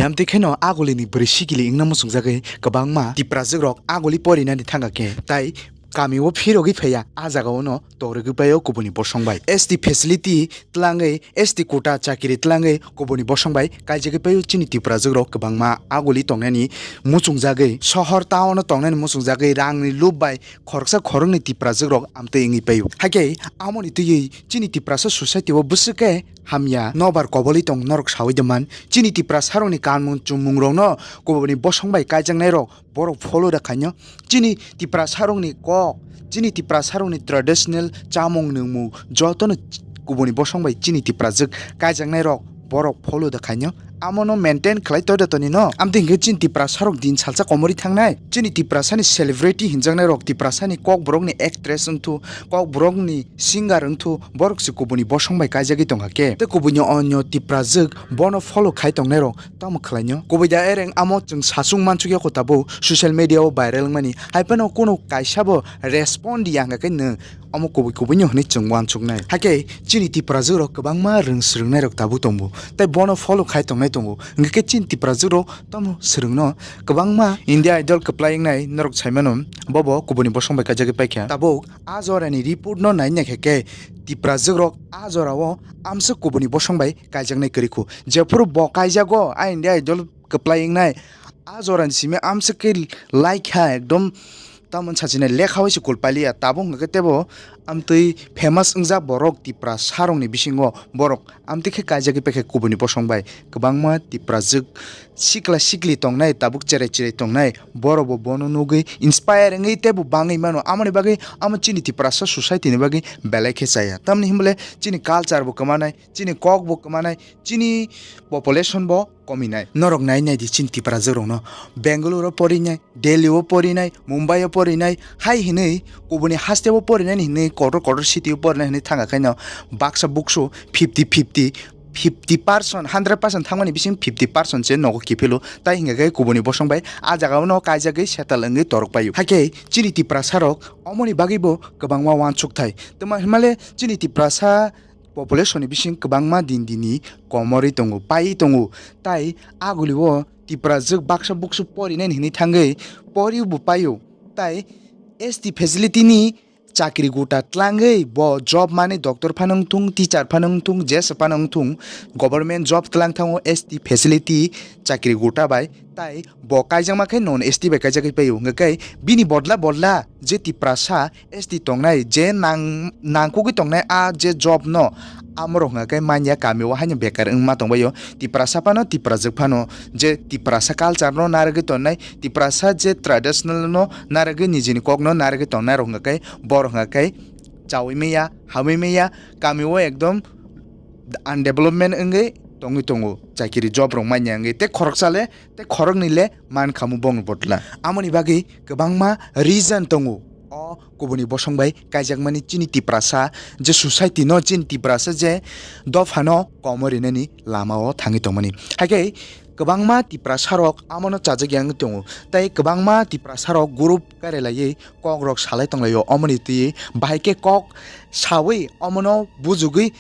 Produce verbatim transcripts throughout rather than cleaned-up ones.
Amtwi kheno agulini bwrwi sikili wngna muchungjagwi kwbangma Tiprajwk rok aguli porinani thangkha khe, tai kami o phirogwi phaiya, a jaga o no torigwi paio kubuni bosong bai. S T facility twlangwi, S T quota chakiri twlangwi kubuni bosong bai kaijagwi paio chini Tiprajwk rok kwbangma aguli tongnani muchungjagwi, sohor town o tongnani muchungjagwi, rangni lup bai khoroksa khoroknwi Tiprajwk rok amtwi wngwi paio. Hakhe amoni twiwi chini Tiprasa society o bwswk khe hamya nobar koboli tong norok sawi de man. Chini Tiprasa rokni kanmung chumung rokno kubuni bosong bai kaijaknai rok borok follow da khaino. Chini Tiprasa rokni kok, chini Tiprasa rokni traditional chamung nungmung jotono kubuni bosong bai chini Tiprajwk kaijaknai rok borok follow da khaino. Amono maintain khlai to da toni no. Amtwi hinkhe chini Tiprasa rok din salsa komori thangnai. Chini Tiprasani celebrity hinjaknai rok, Tiprasani kok borokni actress wngthu, kok borokni singer wngthu, borok se kubuni bosong bai kaijagwi tongkha khe. Tei kubuni onyo Tiprajwk bono follow khai tongnai rok tamo khlaino. Kubui da ereng amo chwng sachung mansukya kho tabuk social media o viral wngmani. Hai phano kunu kaisa bo respond ya hwnkha khe nwng omo kubui kubui no hwnwi chwng uansuknai. Hakhe chini Tiprajwk rok kwbangma rwng swrwngnai rok tabuk tongo. Tei bono follow khai tongnai tongo. Hwnkhe khe chini Tiprajwk rok tamo swrwngno kwbangma India Idol kwplai wngnai norok saimano. Bobo kubuni bosong bai kaijagwi paikha. Tabuk a jorani report no nai naikha khe Tiprajwk rok a jorao amswk kubuni bosong bai kaijaknai kwrwi kho. Jephuru bo kaijago a India Idol kwplai wngnai, a jorani simi amswk khe laikha ekdom tamoni sachina lekha bai se kul pailiya. Tabuk hwnkha khe tebo amtwi famous wngjak borok Tiprasa rokni bisingo borok amtwi khe kaijagwi paikha kubuni bosong bai. Kwbangma Tiprajwk sikla sikli tongnai, tabuk cherai cherai tongnai, borok bo bono nugwi inspire wngwi teibo bangwi mano. Amoni bagwi amo chini Tiprasa society ni bagwi belai khe chaya. Tamni hwnbole chini culture bo kwmanai, chini kok bo kwmanai, chini population bo kominai. Norok nai nai di chini Tiprajwk rokno, Bangalore o porinai, Delhi o porinai, Mumbai o porinai, hai hinwi kubuni haste o porinai hinwi kotor kotor city o porinai hinwi thangkha khaino baksa buksu fifty fifty, fifty percent, hundred percent thangmani bising fifty percent se nogo kiphilo. Tai hingkha khe kubuni bosong bai a jaga o no kaijagwi settle wngwi torok paio. Hakhe chini Tiprasa rok omoni bagwi bo kwbangma uansuk thai. Tamo himale chini Tiprasa population ni bising kwbangma din dini komorwi tongo, paiwi tongo. Tai aguli o Tiprajwk baksa buksu porinai hinwi thangwi pori bo paio. Tai S T facility ni chakri guta tlangwi bo job mani doctor phano wngthung, teacher phano wngthung, jesa phano wngthung, government job tlang thango S T facility chakri guta bai. Tai bo kaijakma khe non S T bai kaijagwi paio. Hwnkhe bini bodla bodla je Tiprasa S T tongnai, je nang-, nangkukgwi tongnai a je job no, amorok hwnkha khe manya kami o haino bekar wngma tongbaio. Tiprasa phano, Tiprajwk phano, je Tiprasa culture no narwgwi tongnai, Tiprasa je traditional no narwgwi, nijini kok no narwgwi tongnai rok hwnkha khe borok hwnkha khe chaui maya, hamui maya, kami o ekdom undevelopment wngwi tongwi tongo, chakiri job rok manya wngwi, tei khoroksa le, tei khoroknwi le mankhamu bongni bodla. Amoni bagwi kwbangma reason tongo o kubuni bosong bai kaijakmani chini Tiprasa je society no, chini Tiprasa je dopha no komo rinani lama o thangwi tongmani. Hakhe kwbangma Tiprasa rok amono chajak yang tongo, tei kwbangma Tiprasa rok group kare laiwi kok rok salai tonglaio. Omoni twi bahai khe kok sawi omono bujugwi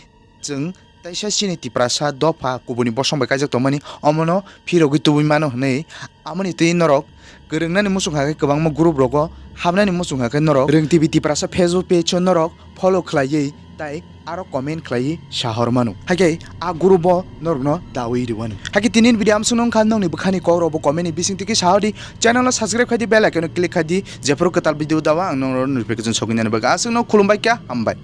chwng teisa chini Tiprasa dopha kubuni bosong bai kaijak tongmani, omono phirogwi tubui mano hwnwi. Amoni twi norok kwrwngnani muchung hakhe kwbangma group rogo habnani muchung hakhe norok Rwng T V Tiprasa Facebook page o norok follow khlaiwi tai aro comment khlaiwi sahor mano. Hakhe a group o norokno dawi rwano. Hakhe tini video amsukno wngkha nokni bwkhani kok rokbo comment ni bising tiki sahodi, channel no subscribe khaidi, bell icon no click khaidi, jephuru kwtal video dawa ang norok notification sogwi nani bagwi. Aswkno khulumbai kha, hambai.